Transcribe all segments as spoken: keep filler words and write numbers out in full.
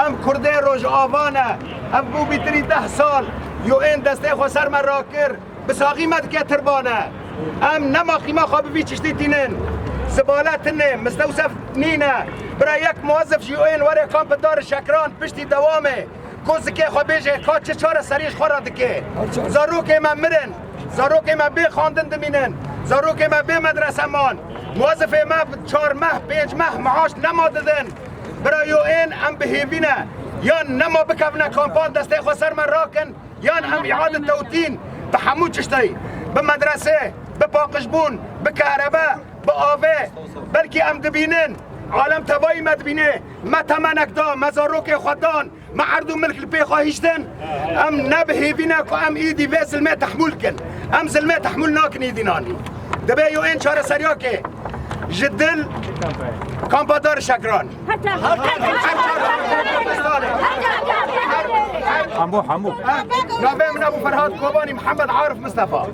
Em Kurdê Rojava ne. Ev bû bîtirî deh sal. U N destê xwe ser me rakir. Bi saxî me dike tirbane. Em nema qîma xwe bi vî tiştî tînin. Zibale tune, mistewsef nîne. Bira yek muwezif ji U N were kampê Dar Şekran piştî dewamê. Ku zikê xwe bêje, ka çi çareseriyê ji xwe re dike. Zarokê me mirin. Zarokê me bê xwendin dimînin. Zarokê me bê medrese man. Muwezifê me çar meh, pênc meh meaş nema didin. Bira U N em bi hêvî ne. Yan nema bikevine kampan destê xwe ser me rakin. Yan em îade tewtîn bi hemû tiştê, bi medrese, bi paqijbûn, bi kehrebe, bi avê, belkî em dibînin, alem tevayî me dibîne, me temenek da, me zarokê xwe dan, me erd û milk li pê xwe hiştin, em ne bi hêvî ne ku em îdî vê zilmê tehmûl kin. Em zilmê tehmûl nakin îdî nanî. Dibe U N çareseriyakê ji dil kampa Dar Şekran. Hemû, hemû. Navê min Ebû Ferhat Kobanî, Mihemed Arif Mistefa.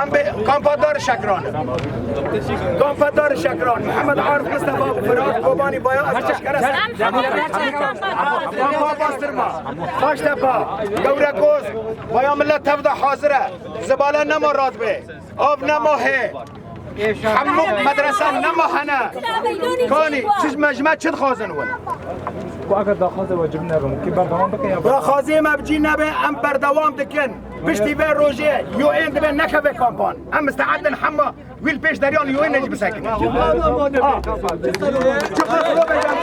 Em bi kampa Dar Şekran. Kampa Dar Şekran, Mihemed Arif Mistefa, Ebû Ferhat Kobanî, baya ez aşkere ser. Kampa Bastirma, Xaçtepa, Gewrekoz, baya millet tev de hazir e. Zibale nema radbe. Av nema hê. Hemû medrese nema hene. Kanî, çi ji me, ji me çi dixwazin hûn? Ku eger daxwaza we cib nebin, kî berdewam bike ya? Daxwazê me bi cî nebe, em berdewam dikin. Piştî vê rojê U N dibe nekeve kampan. Em misteed in hema wî li pêş deryan U N jî bisekinin. Ha. Çi qas lo bêjin?